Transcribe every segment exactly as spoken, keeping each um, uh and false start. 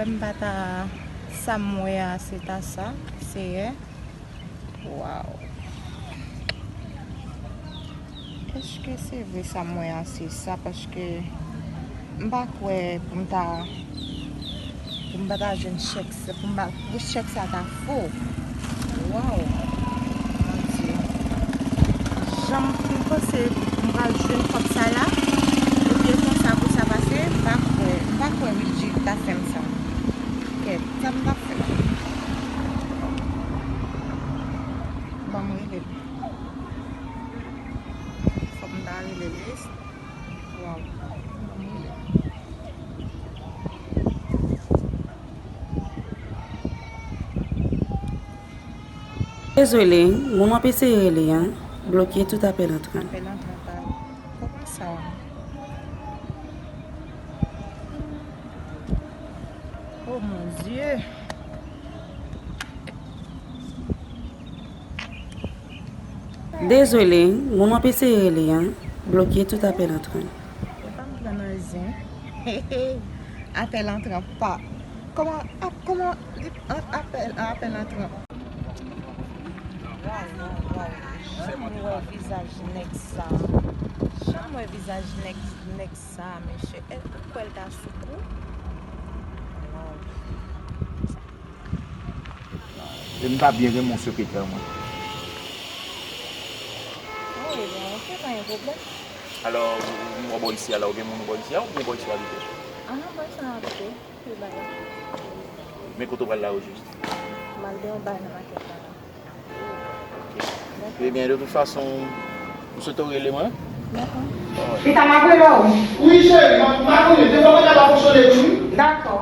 M pa ta, sa m wè a, se ta sa, Seyè. Waw. Èske se vre sa m wè a, se sa? Paske m pa kwè pou m ta, pou m pa ta jwenn chèk sa, pou m pa, pou chèk sa ta fo. Waw. Mon Dieu. Jan m panse m pral jwenn kòb sa la, epi e konsa pou sa pase, m pa kwè, m pa kwè Wilgy ta fè m sa. Kèt, sa m t ap fè? Ban m rele l. Fòk m ta rele l, wi. Waw. Ban m rele l. Dezole, moun w ap eseye rele an bloke tout apèl antran. Apèl antran pa. Kòman sa? Oh mon Dieu! Dezole, moun w ap eseye rele an bloke tout apèl antran. Yo pa m pran nan zen. Apèl antran pa. Kòman, ap, kòman, li, an, apèl, apèl antran. Waw, waw, waw. Janm wè vizaj nèg sa. Janm wè vizaj nèg, nèg sa, mesye. Èske ou kwè l ta sou kou? Waw. E m ta byen renmen yon sekretè, mwen. Ah, wi, bon, ok, pa gen pwoblèm. Alò, ou, ou, ou bò isi a la, ou gen moun ou bò isi a, ou gen bò isi a abite? Ah, non, bò isi a abite. Pi ba la. Men kote w pral la, o jis? M al gen yon bagay nan makèt la. Ok. Ebyen, de tout fason, m swete w rele mwen. Dakò. Alright. Pita m ap rele w. Wi, cheri, m ap, m ap rele. Defwa, mwen ka pa fonksyone tou, wi. Dakò.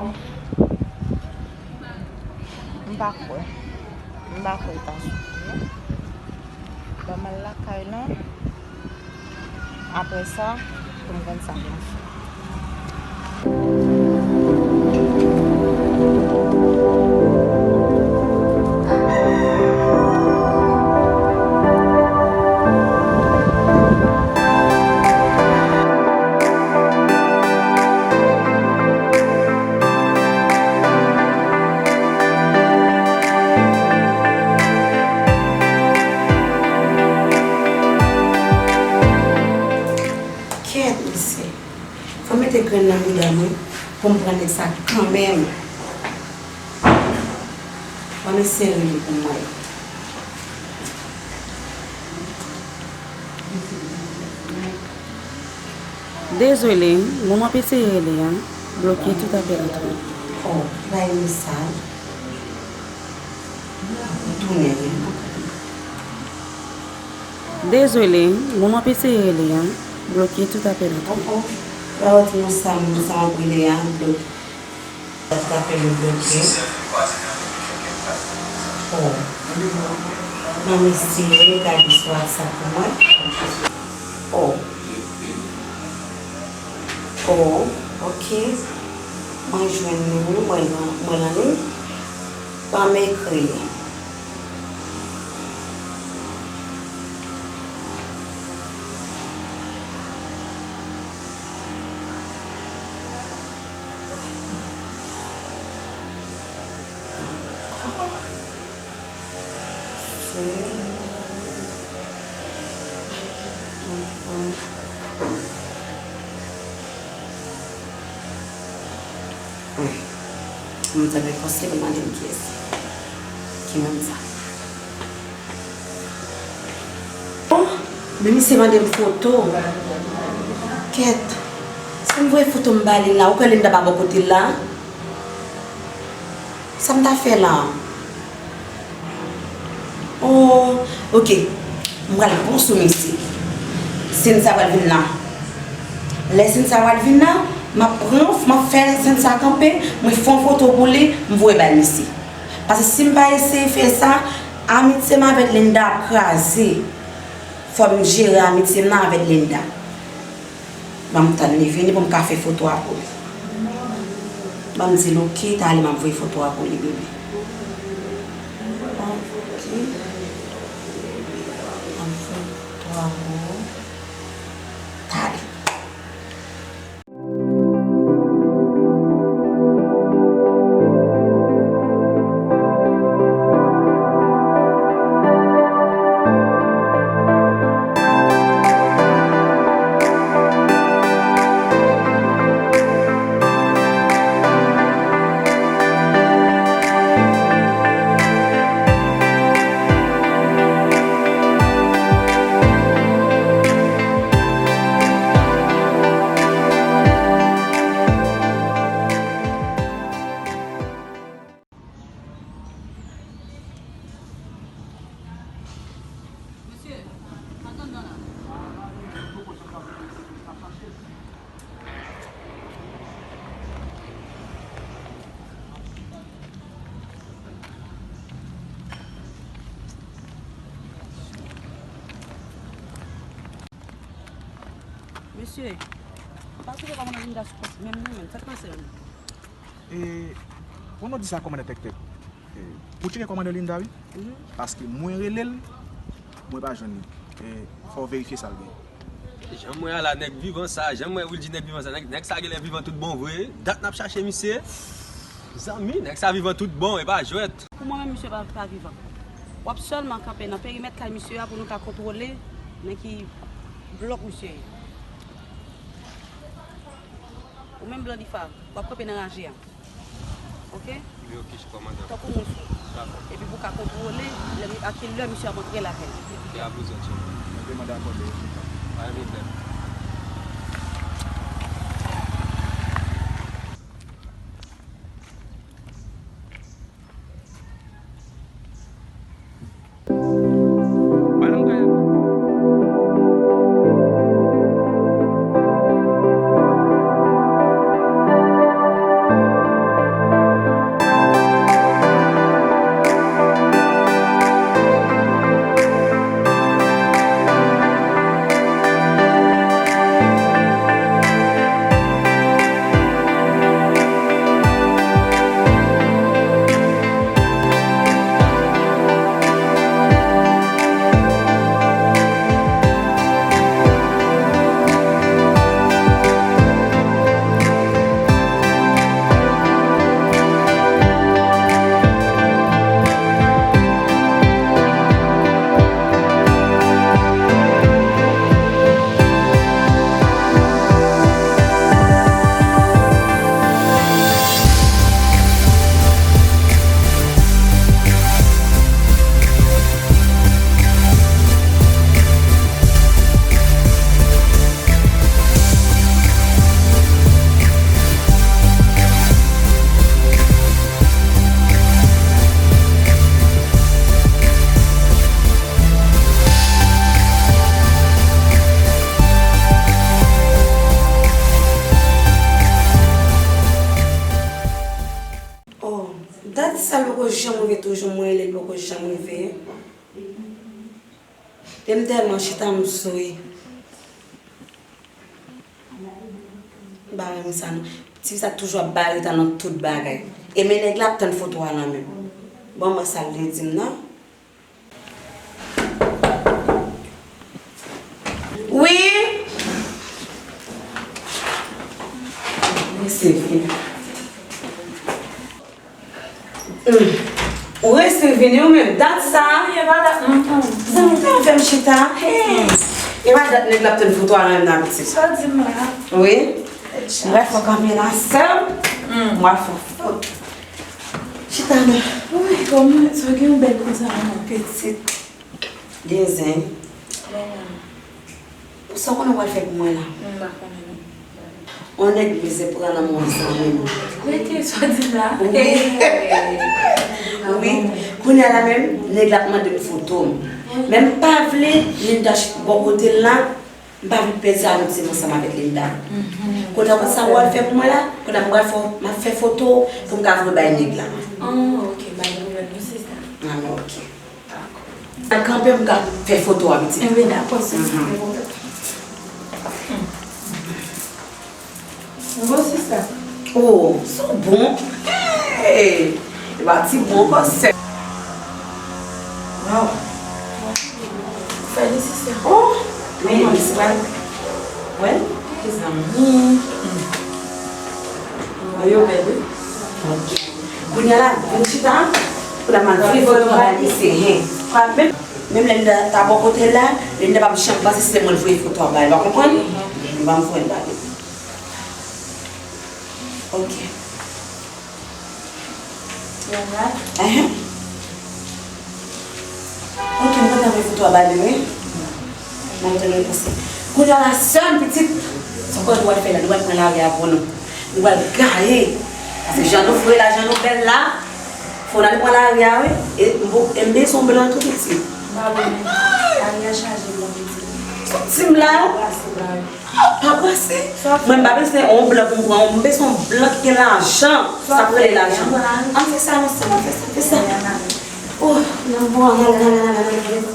M pa kwè. M pa kwè l ta sou kou, non. Ban m al lakay lan. Apre sa, pou m konn sa pou m fè. Kèt, mesye. Fò m mete grenn nan bouda mwen pou m pran nèg sa kanmenm. Ban m eseye rele pou m wè. Dezole, moun w ap eseye rele an bloke tout apèl antran. Oh, ki bagay mesaj. Dezole, moun w ap eseye rele an bloke tout apèl antran. Oh, oh. Lè w di nou sa, moun sa w ap rele a bloke. Tout apèl yo bloke. Oh. Ban m eseye gade sou WhatsApp pou mwen. Oh. Oh, ok. Mwen jwenn li, mwen lan, mwen lan li. Ban m ekri li. Moun sa gen fòs li pou mande m kiyès. Ki moun sa? Oh, men misye mande m foto. Kèt. Si m voye foto m ba li la, ou kwè Linda pa bò kote l la? Sa m ta fè la? Oh, ok. M pral pran sou misye. Cynthia pral vin la. Lè Cynthia pral vin la, m ap pran, m ap fè Cynthia kanpe, mwen fè yon foto pou li, m voye bay misye. Paske si m pa eseye fè sa, amitye m avèk Linda ap kraze. Fò m jere amitye m nan avèk Linda. Ban m tann li vini pou m ka fè foto a pou li. Ban m di l ok, talè m ap voye foto a pou li, bebe. Ok. Ban m voye foto a pou ou. Talè. Mesye, pa tcheke kòmandan Linda sou pòs menm non, menm. Sa k pase menm? E, pou nou di sa kòmandan Tèktèk. E, pou tcheke kòmandan Linda, wi. Mhm. Paske mwen rele l, mwen pa jwenn li. E, fò w verifye sa l gen. Jan m wè a la, nèg vivan sa, jan m wè Wildy nèg vivan sa, nèg, nèg sa genlè vivan tout bon vre. Dat n ap chache misye. Zanmi, nèg sa vivan tout bon, e pa jwèt. Pou mwen menm, misye pa, pa vivan. W ap sèlman kanpe nan perimèt kay misye a pou nou ka kontwole nan ki blòk misye ye. Ou menm Blandifa, w ap kanpe nan raje a. Oke? Li oke, kòmandan. Tankou moun sou. Dakò. Epi pou ka kontwole lè, a ki lè misye ap antre lakay li. Oke, a vouzan, chèf. Mwen te mande akòde yo. Pa gen pwoblèm. Oh, dat sa l poko janm rive toujou, mwen rele l poko janm rive. E m tèlman chita m sou li. M pa renmen sa non. Ti fi sa toujou ap bay reta nan tout bagay. E men nèg la ap tann foto a nan men m. Bon, mwen sa l vle di m nan. Wi. Mèsi. Hmm. Ou resi vini ou menm. Dat sa. Wi, e pa dat non. Zanmi, fè m chita. Hey. E pa dat nèg la ap tann foto a nan men m nan pitit. Sa w di m la? Wi. Mwen fò kanpe nan sè m. Hmm. Mwen fò foto. Chita non. Wi, kòman sa gen yon bèl konsa manman pitit. Gen zen. Bon. Sa w konnen w pral fè pou mwen la? M pa konnen non. On nèg bezwen pran nan mwen zanmi m. Rete, sa w di la? Wi. Wi. Kounye a la menm, nèg la ap mande m foto m. Men m pa vle Linda bò kote l la, m pa vle pèdi amiti m ansanm avèk Linda. Kounye a, sa w pral fè pou mwen la? Kounye a m pral fè, m ap fè foto pou m ka voye bay nèg la. Ah, ok, pa gen pwoblèm non, sista. Ah, ok. Dakò. Nan kanpe m ka fè foto a, pitit. Enben, dakò, sista. Bon, sista. Oh, sa bon. Hey! E pa ti bon ankò, sè. Wow. Fèli, sista. Oh, men, se pa Wè, mezanmi. Mwen yo bèl, wi. Ok. Kounye a la, vin chita. Pou la mal voye foto a bay misye, hen. Kwa, menm, menm lè m ta, ta bò kote l la, Linda p ap janm panse se mwen l voye foto a bay, w konprann? Li ban m voye l ba li. Ok. Yon la? Enhen. Ok, m kontan voye foto a ba li, wi. Mwen te gen pase. Kounye a la, sè m, pitit, se kòman nou pral fè la, nou pral pran lari a pou nou. Nou pral gaye. Paske jan nou fre la, jan nou bèl la, fò n al pran lari a, wi. E m bo-, e m bezwen yon blan tou, pitit. M pa wè, men lari a chaje blan, pitit. Soti m la. Pase la, wi. Ah, pa prese. Mwen, m pa bezwen yon blan pou m pran. M bezwen yon blan ki gen lajan. Sa k rele lajan. Ann fè sa, non, sè, ann fè sa, ann fè sa. Oh, nan bon, nan, nan.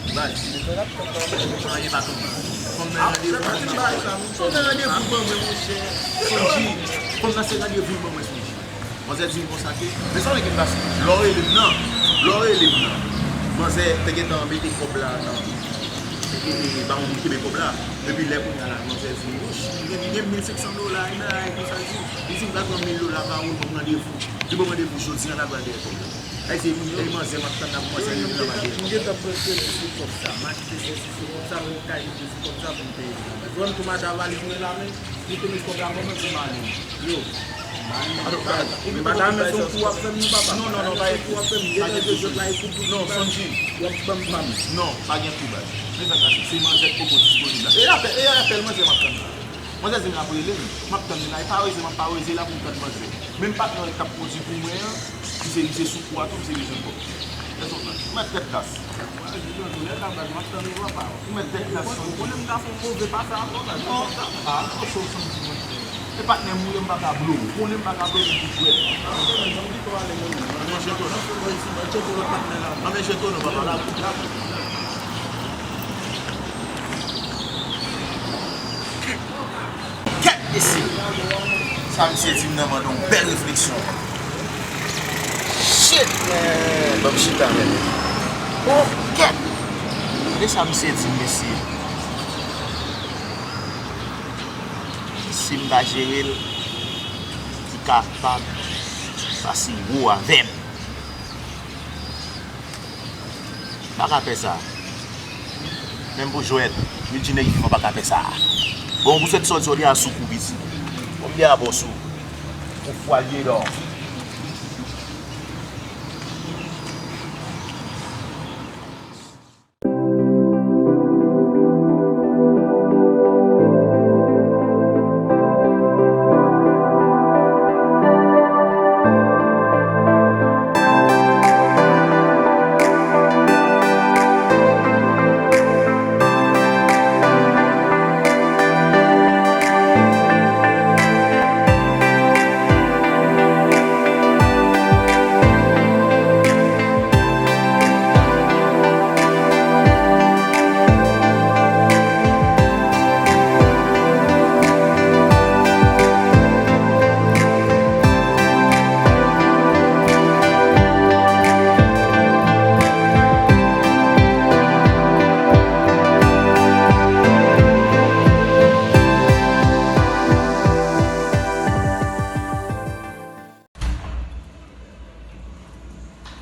Baz, anyen pa tonbe. Fò m nan randevou pou mwen. Fò m nan randevou ban mwen, monchè. Sonji, fò m nan se randevou l ban mwen, Sonji. Manzè di m konsa ke, men sa w gen pase. Lè w rele m nan, lè w rele m nan. Manzè te gentan mete kòb la nan, e, e, e, ba moun kenbe kòb la. Epi lè kounye a la, manzè di m, "Wouch, m gen, m gen mil senk san dola, e nan ay konsa," li di. Li di m, "Gad yon mil dola ba ou, ban m randevou." Li ban m randevou jodi a, n ap pral dèyè kòb la. Ay, se, e manzè m ap tann la pou manzè rele m nan. M gentan prese sou kòb sa, m achte sesi sou kòb sa, pou m ka achte sou kòb sa, pou m peye. Jwenn tou madan valiz mwen la, men. Li te met kòb la kòman ti mari. Yo. Mari, mari, mari. Ou pa ta renmen se yon kou w ap fè m non, papa. Non, non, non, pa yon kou w ap fè m. Depi ke jwèt la e kou pou non, Sonji. W ap ban m pa m. Non, pa gen kou, baz. Men sa k pase, se manzè k poko disponib la. E apèl, e apèl manzè m ap tann la. Manzè di m l ap rele m. M ap tann li la. E pa reze, m ap pa reze la pou m tann manzè. Menm patnè k ap kondui pou mwen an, li se, li se sou kou a tou, li se bezwen kòb. Lè sot la. Ou mèt tèt glas. Ou mèt tèt glas, Sonji, monchè. E patnè m ou ye, m pa ka blow ou. Konnen m pa ka blow ou pou jwèt. Anben, jeton non. Anben, jeton non, papa, la, la. Kèt, mesye! Sa misye di m nan mande yon bèl refleksyon. Shit, man! Ban m chita, man. Oh, kèt! Gade sa misye di m, mesye. Si m pa jere l, li kapab pase wo avè m. Pa ka fè sa. Menm pou jwèt, nou di nèg vivan pa ka fè sa. Bon, pou sèt sòti, sòti a sou kou piti. Bon, m di a bòs ou. Ou fwa l ye dò.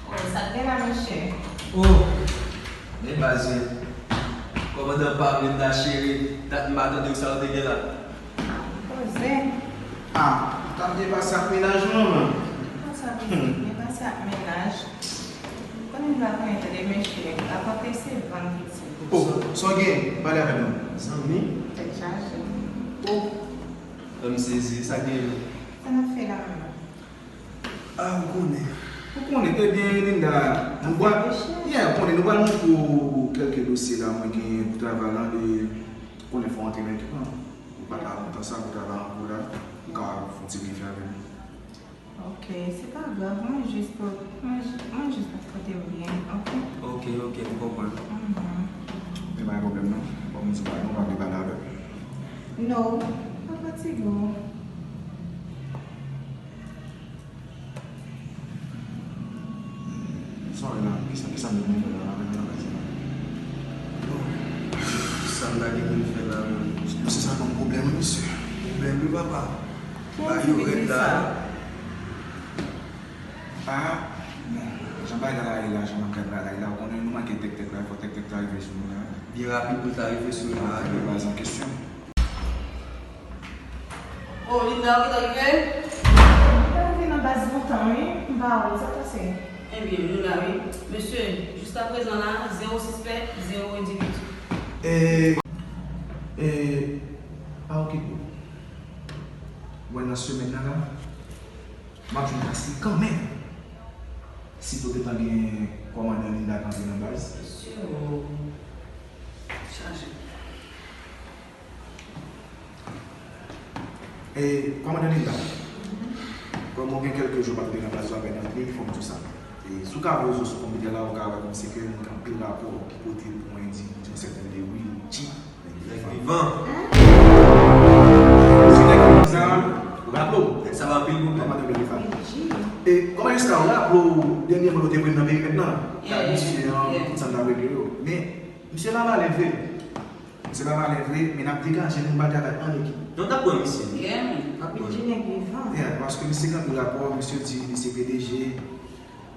Oh, sa k gen la, mesye? Oh, men baz wi. Kòmandan pa m, Linda cheri, dat m pa tande w, sa w te gen la? Poze. Ah, w t ap byen pase ak mennaj ou non, man? Kòman sa vle di byen pase ak mennaj? Ou konnen m pa konnen tande mesye, apante se vann pitit. Oh, sa w gen? Pale avè m non. Zanmi? Tèt chaje. Oh, m sezi, sa k gen? Sa n ap fè la menm? Ah, ou konnen. Ou konnen, ebyen, Linda, nou pral, yeah, ou konnen, nou pral montre w kèlke dosye la mwen genyen pou travay la, e ou konnen fò antre nan ekipman. Ou pa ta kontan sa pou travay an kou la, ou ka fè yon ti brife avè nou. Ok, se pa grav, mwen jis, mwen, mwen jis pa t kote w byen, ok? Ok, ok, m konprann. Mhm. Men pa gen pwoblèm non. Bon, m di bagay, nou pa vle pale avè m. No, pa fatige w. Sa w wè la? Kisa, kisa m vin fè la, la, la, la, la? Bon, sa m ta gen pou m fè la menm? Mesye sa ban m pwoblèm wi, mesye. Pwoblèm wi, papa. Ba yo rèd la. Ah, bon, jan bagay la ye la, jan m ap gad bagay la, ou konnen nou manke tèktèk la, fò tèktèk ta rive sou nou la. Byen rapid pou l ta rive sou nou la. Remet baz an kesyon. Oh, Linda, ou gentan rive? Mwen pa rive nan baz lontan, wi. M pa wè w, sa k pase? Ebyen, nou la, wi. Mesye, jiskaprezan la, zewo sispèk, zewo endividi. E, e, pa okipe w. Wè nan semèn nan la, m ap jwenn pase kanmenm. Si tou gentan gen kòmandan Linda k antre nan baz. Mesye, oh, chaje. E, kòmandan Linda, kòm ou gen kèlke jou pa t vin nan baz la, fè n anpil fòm tou sa. E si w ka voye zo sou konpitè la, ou ka wè kòmsi ke nou gen anpil rapò ki pote pou mwen di, di yon sèten de Will G. Nèg vivan. Se nèg vivan sa, ou raple w? Nèg sa va anpil pwoblèm. Kòman de Belifa? E kòman jiska ou raple w dènyèman nou te pran nan perimèt lan? Ka misye an, tout sa n ap regle yo. Men, misye pa malè vre. Misye pa malè vre, men n ap degaje nou, n ap travay an ekip. Non, n ap pran misye. Yeah, man. P J nèg vivan. Yeah, paske misye gen anpil rapò, misye di li se P D G,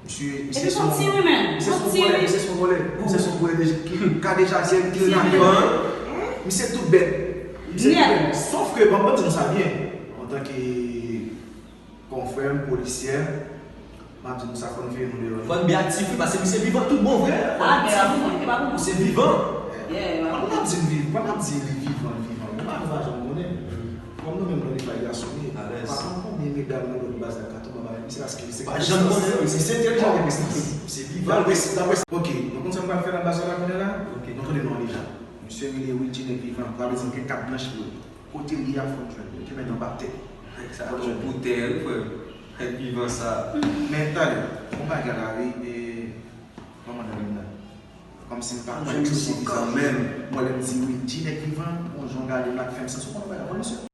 misye, misye Epi son ti wi menm, misye son son ti vòlè, wi. Misye son vòlè, misye son vòlè de ki kadejasè, ki Ti nakè. wi. Misye tout bèt. Misye tout Yeah. bèt. Sof ke, ban m di nou sa byen, antanke konfrè m, polisyè, m ap di nou sa, fò n veye nou deyò. Fò n byen aktif wi, paske misye vivan tout bon vre. Ah, men avan, e pa pou mwen. Misye vivan. Yeah, Pandan n ap di l viv, pandan n ap di li vivan, li vivan, men pa nou pa janm konnen. Kòm nou menm nou li pa gason ye. Alèz. Pa konn konbyen medam nan lòt baz la ka tonbe anba men misye paske misye Pa janm konnen, wi. Misye entèlijan ke misye. Misye vivan. Dapre, dapre. Ok, nou konn sa m pral fè nan baz la kounye a la? Ok. Nou konnen non deja. Misye rele Will G nèg vivan, sa vle di m gen kat blanch pou yo. Kote li a fò n jwenn li. Te met nan batè. Sa bon pou tè wi, frè. Nèg vivan sa. Men talè, yon bagay la wi, e kòman nan menm la? Kòmsi m pa kwè Jwenn misye misye se kanmenm. kanmenm. Mwen lè m di Will G nèg vivan, bon jan w gade m la k fè m santi w konn bagay mwen misye.